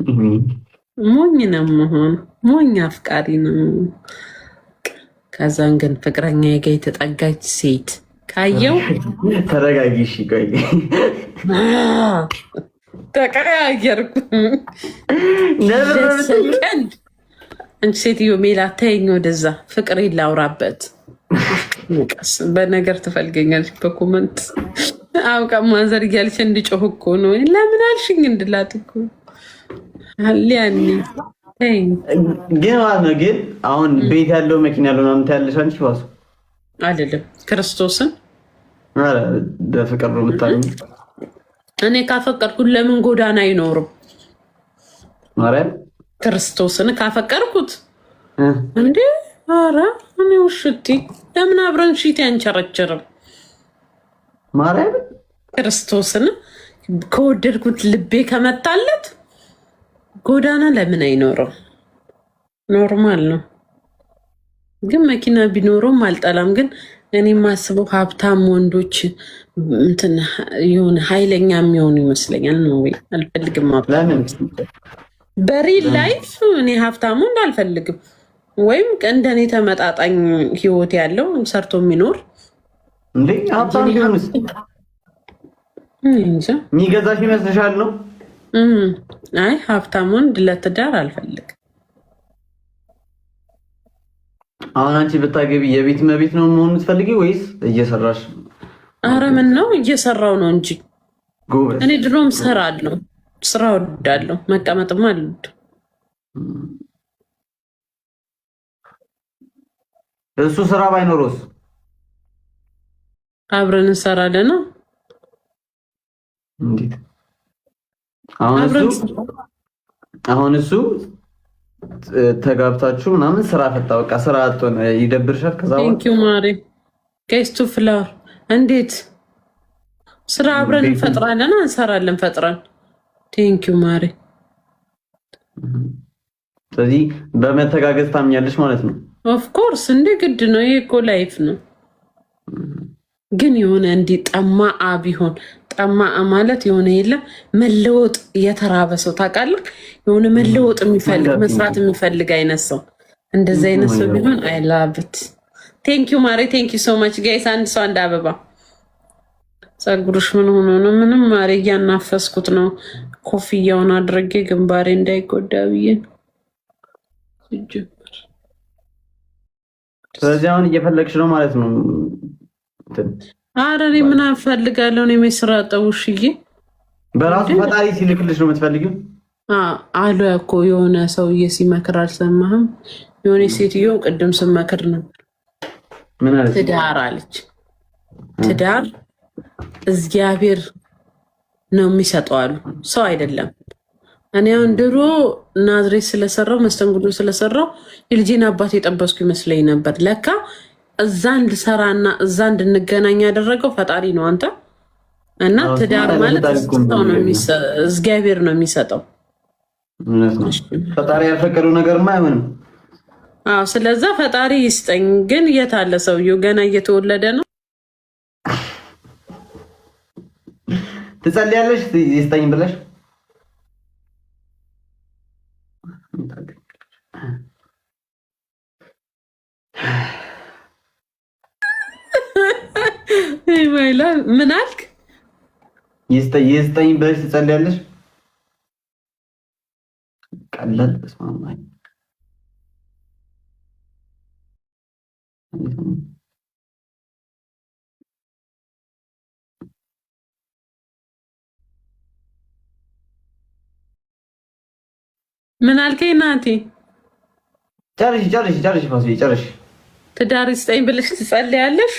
ሞኝ ነው መሆን፣ ሞኝ አፍቃሪ ነው። ከዛን ግን ፍቅረኛ ጋ የተጠጋች ሴት ካየው ተረጋጊ። እሺ ቆይ ተቀያየርኩ። ሰከንድ አንቺ ሴትዮ ሜላ ተይኝ፣ ወደዛ ፍቅሬ ላውራበት። ቀስ በነገር ትፈልገኛለች በ comment አውቃ mother እያለች እንድጮህ እኮ ነው። ለምን አልሽኝ እንድላት እኮ ሊያኒ ግን ማለት ነው። ግን አሁን ቤት ያለው መኪና ያለው ምናምን ታያለሽ አንቺ ባሱ አይደለም ክርስቶስን በፍቅር ነው የምታገኘው። እኔ ካፈቀርኩት ለምን ጎዳና አይኖርም? ማርያም ክርስቶስን ካፈቀርኩት እንዴ! ኧረ እኔ ውሽቲ ለምን አብረን ሺት ያንቸረችርም? ማርያም ክርስቶስን ከወደድኩት ልቤ ከመታለት ጎዳና ለምን አይኖርም? Normal ነው። ግን መኪና ቢኖረውም አልጠላም። ግን እኔ የማስበው ሀብታም ወንዶች እንትን የሆነ ኃይለኛ የሚሆኑ ይመስለኛል። ነው ወይ አልፈልግም። ሀብታም በ real life እኔ ሀብታም ወንድ አልፈልግም። ወይም እንደኔ ተመጣጣኝ ህይወት ያለው ሰርቶ የሚኖር እንዴ ሀብታም ቢሆንስ የሚገዛሽ ይመስልሻል? ነው አይ ሀብታም ወንድ ለትዳር አልፈልግም። አሁን አንቺ ብታገቢ የቤት እመቤት ነው መሆን የምትፈልጊ ወይስ እየሰራሽ? አረ ምን ነው እየሰራው ነው እንጂ እኔ ድሮም ሰራለሁ፣ ስራ ወዳለሁ፣ መቀመጥማ አልወድም። እሱ ስራ ባይኖሮስ አብረን እንሰራለን። እንዴት? አሁን እሱ ተጋብታችሁ ምናምን ስራ ፈታ፣ በቃ ስራ አጥቶ ይደብርሻል። ከዛ Thank you ማሪ guys two flower። እንዴት ስራ አብረን እንፈጥራለን፣ እንሰራለን ፈጥረን። Thank you ማሪ። ስለዚህ በመተጋገዝ ታምኛለሽ ማለት ነው። Of course እንዴ ግድ ነው። ይሄ እኮ life ነው። ግን የሆነ እንዲህ ጠማአ ቢሆን፣ ጠማአ ማለት የሆነ የለም መለወጥ የተራበ ሰው ታውቃለህ፣ የሆነ መለወጥ የሚፈልግ መስራት የሚፈልግ አይነት ሰው፣ እንደዚህ አይነት ሰው ቢሆን I love it። Thank you ማሬ፣ thank you so much guys። አንድ ሰው አንድ አበባ። ፀጉርሽ ምን ሆኖ ነው? ምንም ማሬ፣ እያናፈስኩት ነው። ኮፍያውን አድርጌ ግንባሬ እንዳይጎዳ ብዬ ነው። ስለዚህ አሁን እየፈለግሽ ነው ማለት ነው። አረ እኔ ምን እፈልጋለሁ? እኔ ስራ ጠውሽዬ በራሱ ፈጣሪ ሲልክልሽ ነው የምትፈልጊው? አሉ እኮ የሆነ ሰውዬ ሲመክር አልሰማህም? የሆነ ሴትዮ ቅድም ስመክር ነበር። ትዳር አለች፣ ትዳር እግዚአብሔር ነው የሚሰጠው አሉ፣ ሰው አይደለም። እኔ አሁን ድሮ ናዝሬት ስለሰራው መስተንግዶ ስለሰራው የልጄን አባት የጠበስኩ ይመስለኝ ነበር። ለካ እዛ እንድሰራና እዛ እንድንገናኝ ያደረገው ፈጣሪ ነው። አንተ እና ትዳር ማለት ሰው ነው፣ እግዚአብሔር ነው የሚሰጠው። ፈጣሪ ያልፈቀደው ነገርማ አይሆንም። አዎ፣ ስለዛ ፈጣሪ ይስጠኝ። ግን የት አለ ሰውየው? ገና እየተወለደ ነው። ትጸልያለሽ ይስጠኝ ብለሽ? ምን አልክ? ይስጠኝ ብለሽ ትጸልያለሽ? ቀላል በስመ አብ። ምን አልከኝ ናቲ? ጨርሽ ጨርሽ ጨርሽ ጨርሽ። ትዳር ይስጠኝ ብለሽ ትጸልያለሽ?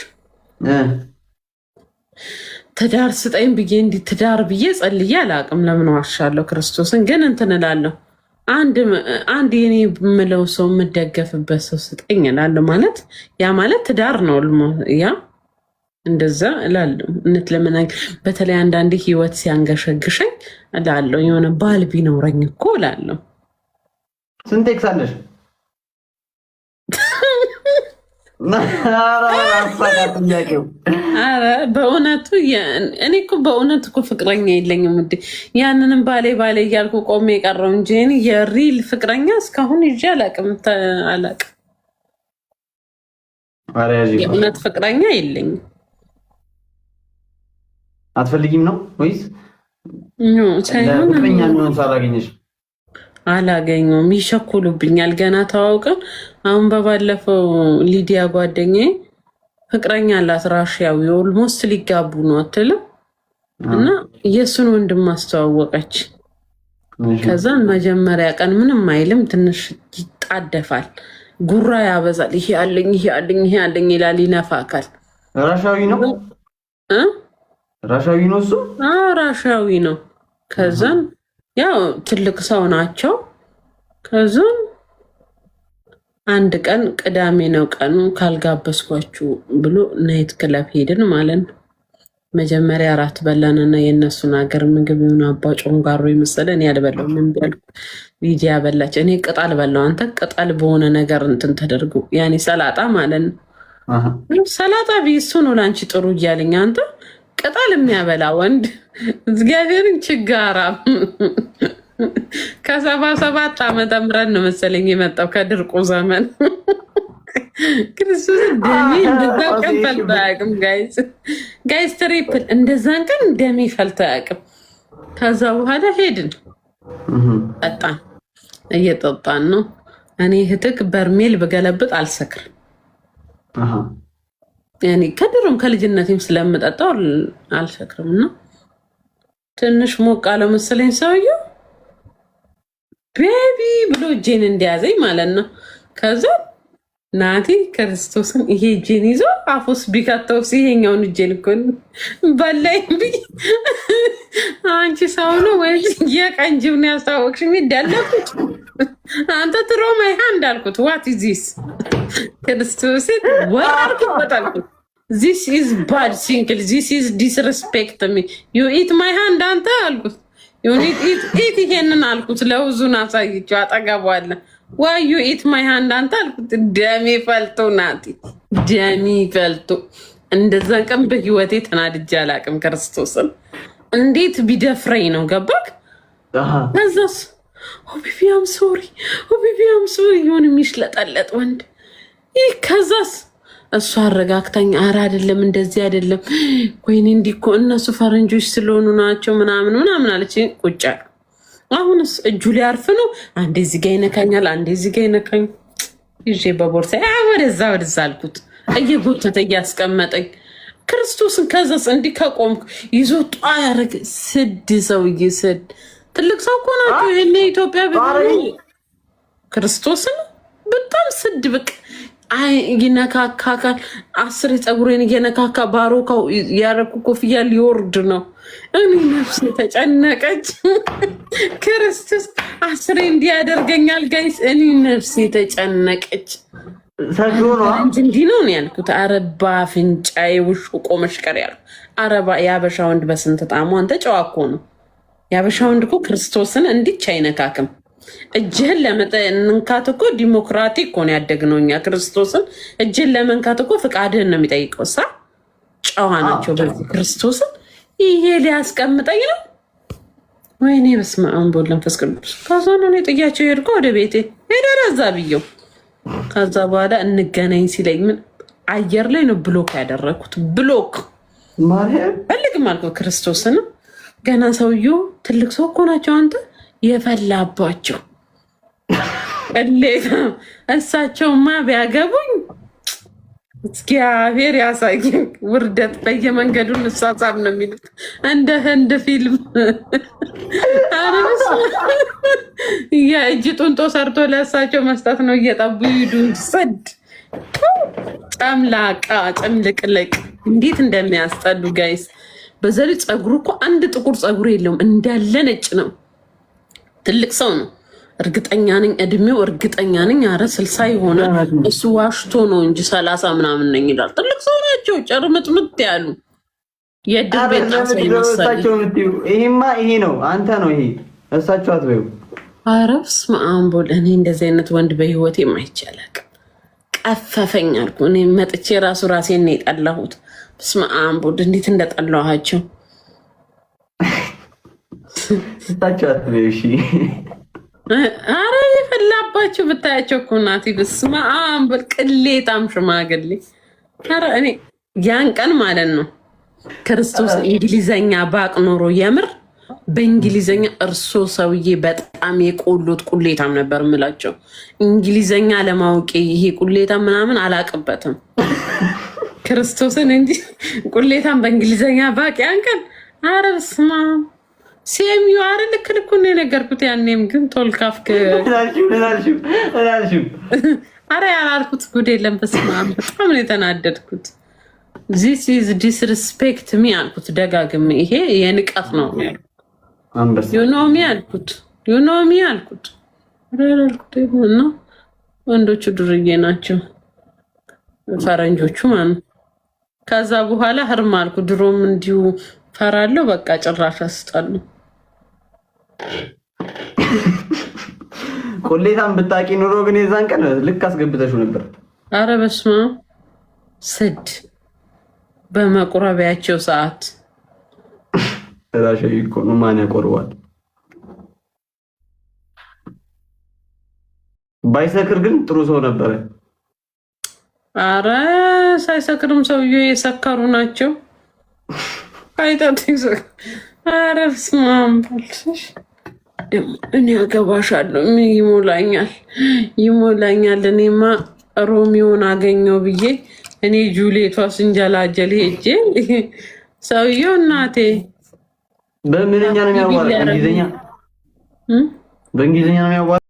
ትዳር ስጠኝ ብዬ እንዲህ ትዳር ብዬ ጸልዬ አላውቅም። ለምን ዋሻለሁ? ክርስቶስን ግን እንትን እላለሁ። አንድ የኔ የምለው ሰው የምደገፍበት ሰው ስጠኝ እላለሁ። ማለት ያ ማለት ትዳር ነው። ያ እንደዛ እላለሁ። እውነት ለመናገር በተለይ አንዳንዴ ህይወት ሲያንገሸግሸኝ እላለሁ፣ የሆነ ባል ቢኖረኝ እኮ እላለሁ። ስንት ex አለሽ? ጥያቄው ኧረ በእውነቱ እኔ እኮ በእውነት እኮ ፍቅረኛ የለኝም ውዴ። ያንንም ባሌ ባሌ እያልኩ ቆሜ የቀረው እንጂ እኔ የ real ፍቅረኛ እስካሁን ይዤ አላውቅም አላውቅም። ኧረ ያዢ። የእውነት ፍቅረኛ የለኝም። አትፈልጊም ነው ወይስ No፣ ሳይሆን ፍቅረኛ የሚሆን ሰው አላገኘሽም? አላገኘውም። ይቸኩሉብኛል። ገና ተዋውቀን አሁን በባለፈው ሊዲያ ጓደኛዬ ፍቅረኛ አላት ራሽያዊ፣ almost ሊጋቡ ነው አትልም? እና የእሱን ወንድም አስተዋወቀች። ከዛን መጀመሪያ ቀን ምንም አይልም፣ ትንሽ ይጣደፋል፣ ጉራ ያበዛል። ይሄ አለኝ፣ ይሄ አለኝ፣ ይሄ አለኝ ይላል፣ ይነፋካል። ራሻዊ ነው? እ? ራሻዊ ነው እሱ? አዎ፣ ራሻዊ ነው። ከዛን ያው ትልቅ ሰው ናቸው። ከዛን አንድ ቀን ቅዳሜ ነው ቀኑ፣ ካልጋበዝኳችሁ ብሎ night club ሄድን ማለት ነው። መጀመሪያ እራት በላንና የእነሱን ሀገር ምግብ የሆነ አባ ጮንጋሮ የመሰለ እኔ አልበላሁም፣ እምቢ አልኩ። ሊዲያ በላች። እኔ ቅጠል በላሁ። አንተ ቅጠል በሆነ ነገር እንትን ተደርጎ ያኔ ሰላጣ ማለት ነው። ሰላጣ ቢሱ ነው ለአንቺ ጥሩ እያለኝ አንተ ቅጠል የሚያበላ ወንድ እግዚአብሔርን ችጋራ ከ77 ዓመተ ምህረት ነው መሰለኝ የመጣው ከድርቁ ዘመን። ክርስቶስ ደሜ እንደዛ ቀን ፈልቶ አያውቅም። Guys, guys, triple እንደዛን ቀን ደሜ ፈልቶ አያውቅም። ከዛ በኋላ ሄድን፣ ጠጣን፣ እየጠጣን ነው። እኔ ህትክ በርሜል ብገለብጥ አልሰክርም። እኔ ከድሮም ከልጅነቴም ስለምጠጣው አልሰክርም። እና ትንሽ ሞቅ አለው መሰለኝ ሰውየው፣ baby ብሎ እጄን እንዲያዘኝ ማለት ነው። ከዛ ናቲ ክርስቶስን ይሄ እጄን ይዞ አፉስ ቢከተው ይሄኛውን እጄን እኮ በላኝ ብዬ አንቺ ሰው ነው ወይ የቀን ጅብ ነው ያስታወቅሽ? የሚዳለኩት አንተ throw my hand አልኩት። What is this? ክርስቶስን ወራርኩበት አልኩት። This is bad single, this is disrespect me, you eat my hand አንተ አልኩት። Eat ይሄንን አልኩት። ለውዙን አሳይቼው አጠገቧ አለ። Why you eat my hand አንተ አልኩት። ደሜ ፈልቶ ናቲ፣ ደሜ ፈልቶ። እንደዛን ቀን በህይወቴ ተናድጄ አላውቅም። ክርስቶስን እንዴት ቢደፍረኝ ነው፣ ገባክ? ከዛስ oh baby, I'm sorry, oh baby, I'm sorry የሆነ የሚሽለጠለጥ ወንድ ይህ። ከዛስ እሱ አረጋግታኝ፣ አረ አይደለም፣ እንደዚህ አይደለም፣ ወይኔ እንዲህ እኮ እነሱ ፈረንጆች ስለሆኑ ናቸው ምናምን ምናምን አለች። ቁጭ አልኩ። አሁንስ እጁ ሊያርፍ ነው። አንዴ እዚህ ጋ ይነካኛል፣ አንዴ እዚህ ጋ ይነካኝ። ይዤ በቦርሳ ወደዛ ወደዛ አልኩት፣ እየጎተተ እያስቀመጠኝ ክርስቶስን። ከዛስ እንዲህ ከቆምኩ ይዞ ጧ ያደረገ ስድ ሰውዬ፣ ስድ ትልቅ ሰው እኮ ናቸው። ይሄኔ ኢትዮጵያ ቢሆኑ ክርስቶስን በጣም ስድ ብቅ ይነካካካል። አስር የፀጉሬን እየነካካ ባሮካው ያረኩ ኮፍያ ሊወርድ ነው። እኔ ነፍሴ ተጨነቀች። ክርስቶስ አስሬ እንዲህ ያደርገኛል guys። እኔ ነፍሴ ተጨነቀች። እንዲህ ነው ያልኩት። አረባ አፍንጫዬ ውሹ ቆመሽ ቀር ያልኩ። አረባ የአበሻ ወንድ በስንት ጣሙ አንተ ጨዋ እኮ ነው። የአበሻ ወንድ እኮ ክርስቶስን እንዲች አይነካክም። እጅህን ለመንካት እኮ ዲሞክራቲክ እኮ ነው ያደግነው እኛ። ክርስቶስን እጅህን ለመንካት እኮ ፍቃድህን ነው የሚጠይቀው። ሳ ጨዋ ናቸው በዚህ ክርስቶስን። ይሄ ሊያስቀምጠኝ ነው። ወይኔ በስመ አብ ወወልድ ወመንፈስ ቅዱስ። ከዛ ነው እኔ ጥያቸው ሄድኩ ወደ ቤቴ ሄደ ረዛ ብየው። ከዛ በኋላ እንገናኝ ሲለኝ ምን አየር ላይ ነው block ያደረግኩት። Block ፈልግም አልኩት ክርስቶስን። ገና ሰውዬው ትልቅ ሰው እኮ ናቸው። አንተ የፈላባቸው ቅሌት። እሳቸውማ ቢያገቡኝ እግዚአብሔር ያሳይ። ውርደት በየመንገዱ እንሳሳብ ነው የሚሉት እንደ ህንድ ፊልም። የእጅ ጡንጦ ሰርቶ ለእሳቸው መስጠት ነው። እየጠቡ ይዱ። ስድ ጨምላቃ ጭምልቅልቅ እንዴት እንደሚያስጠሉ guys። በዛ ላይ ፀጉሩ እኮ አንድ ጥቁር ፀጉር የለውም፣ እንዳለ ነጭ ነው። ትልቅ ሰው ነው። እርግጠኛ ነኝ እድሜው፣ እርግጠኛ ነኝ አረ 60 ይሆናል። እሱ ዋሽቶ ነው እንጂ 30 ምናምን ነኝ ይላል። ትልቅ ሰው ናቸው፣ ጨርምጥምጥ ያሉ የእድር ቤት ጣሳ ይመስላል። ይሄማ ይሄ ነው፣ አንተ ነው ይሄ፣ እሳቸው አትበይው። ኧረ በስመ አብ ወልድ። እኔ እንደዚህ አይነት ወንድ በህይወቴ አይቼ አላውቅም። ቀፈፈኝ አልኩ። እኔ መጥቼ ራሱ ራሴን ነው የጠላሁት። በስመ አብ ወልድ፣ እንዴት እንደጠላኋቸው። ስታቸዋት ነው። እሺ። አረ የፈላባቸው ብታያቸው እኮ እናቴ፣ በስመ አብ በል፣ ቅሌታም ሽማግሌ። አረ እኔ ያን ቀን ማለት ነው ክርስቶስ እንግሊዘኛ ባቅ ኖሮ የምር በእንግሊዘኛ እርሶ ሰውዬ በጣም የቆሎት ቁሌታም ነበር የምላቸው። እንግሊዘኛ ለማወቄ ይሄ ቁሌታም ምናምን አላቅበትም ክርስቶስን እንጂ ቁሌታም በእንግሊዘኛ ባቅ ያን ቀን፣ ኧረ በስመ አብ ሴሚዩ፣ አረ ልክ ልኩን ነው የነገርኩት። ያኔም ግን ቶልካፍክ። አረ ያላልኩት ጉድ የለም። በስመ አብ በጣም ነው የተናደድኩት። "This is disrespect me" አልኩት ደጋግሜ። ይሄ የንቀት ነው። "You know me" አልኩት። "You know me" አልኩት። ያላልኩት እና ወንዶቹ ዱርዬ ናቸው፣ ፈረንጆቹ ማለት ነው። ከዛ በኋላ ህርም አልኩ። ድሮም እንዲሁ ፈራለሁ። በቃ ጭራሽ አስጠሉ። ቆሌታም ብታቂ ኑሮ ግን የዛን ቀን ልክ አስገብተሽው ነበር። አረ በስመ አብ፣ ስድ በመቁረቢያቸው ሰዓት። ራሻ እኮ ነው፣ ማን ያቆርባል? ባይሰክር ግን ጥሩ ሰው ነበረ። አረ ሳይሰክርም ሰውዬው የሰከሩ ናቸው። አይጠጡ። አረ በስመ አብ፣ እኔ አገባሻለሁ። ይሞላኛል፣ ይሞላኛል። እኔማ ሮሚዮን አገኘው ብዬ እኔ ጁሌቷ ስንጀላጀል ሄጄ ሰውዬው እናቴ። በምንኛ ነው የሚያዋራ? በእንግሊዝኛ፣ በእንግሊዝኛ ነው የሚያዋራ።